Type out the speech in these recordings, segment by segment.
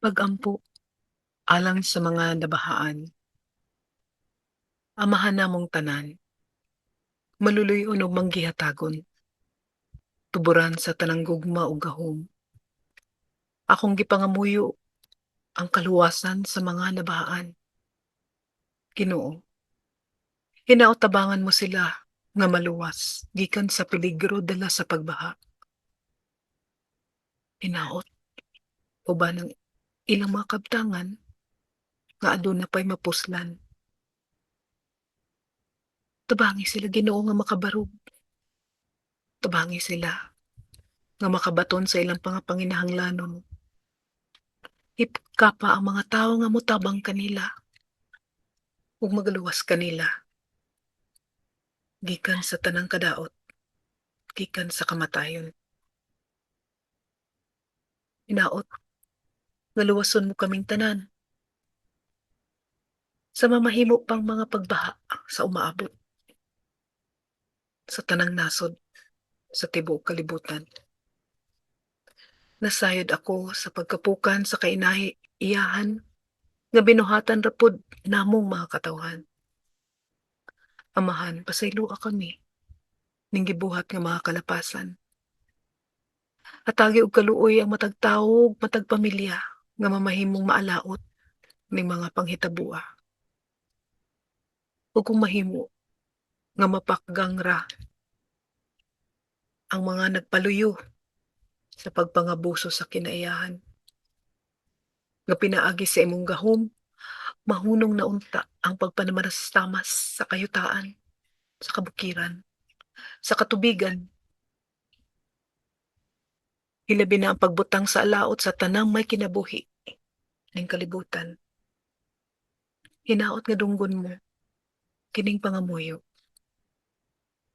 Pag-ampo alang sa mga nabahaan. Amahan namong tanan, maluluy-on ug manggihatagon, tuburan sa tanang gugma ug gahom. Akong gipangamuyo ang kaluwasan sa mga nabahaan. Ginoo, hinaot tabangan mo sila nga maluwas gikan sa peligro dala sa pagbaha. Hinaot uban ang ilang mga kabtangan nga aduna pay mapuslan. Tabangi sila, Ginoo, nga makabarog. Tabangi sila nga makabaton sa ilang mga panginahanglanon. Hikapa ang mga tawo nga motabang kanila ug magaluwas kanila gikan sa tanang kadaot, gikan sa kamatayon. Hinaot nga luwason mo kaming tanan sa mamahimo pang mga pagbaha sa umaabot sa tanang nasod sa tibuok kalibutan. Nasayod ako sa pagkapukan sa kainahi iyahan nga binuhatan ra pod namong mga katawhan. Amahan, pasayloa kami ning gibuhat nga mga kalapasan. Hatagi og kaluoy ang matag tawo ug matag pamilya nga mamahimong maalaot ning mga panghitaboa. Ug kung mahimo nga mapakgang ra ang mga nagpaluyo sa pagpangabuso sa kinaiyahan. Nga pinaagi sa imong gahom, mahunong na unta ang pagpanamaras-tamas sa kayutaan, sa kabukiran, sa katubigan. Hilabi na ang pagbutang sa alaot sa tanang may kinabuhi ning kalibutan. Hinaot nga dunggon mo kining pangamuyo.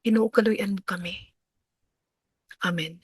Ginoo, kaluy-an mo kami. Amen.